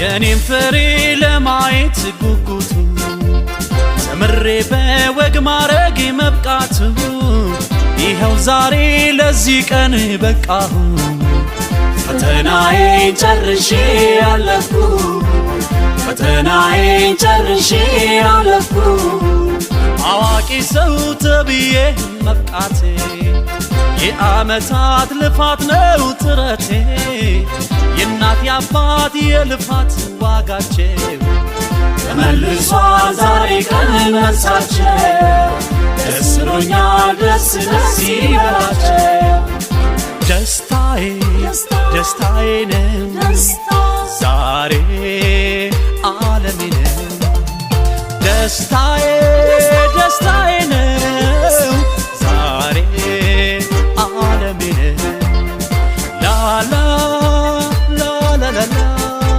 የእኔም ፍሬ ለማየት ጉጉቱ፣ ተምሬ በወግ ማዕረግ መብቃቱ፣ ይኸው ዛሬ ለዚህ ቀን በቃሁ። ፈተናዬን ጨርሼ አለፍኩ፣ ፈተናዬን ጨርሼ አለፍኩ። አዋቂ ሰው ተብዬ መብቃቴ የዓመታት ልፋት ነው ጥረቴ፣ የእናት የአባት የልፋት ዋጋቸው ተመልሷል ዛሬ ቀን መልሳቸው። ደስ ብሎኛል፣ ደስ ደስ ይበላቸው። ደስታዬ ደስታዬ ነው ዛሬ፣ ዓለሜ ነው ደስታዬ።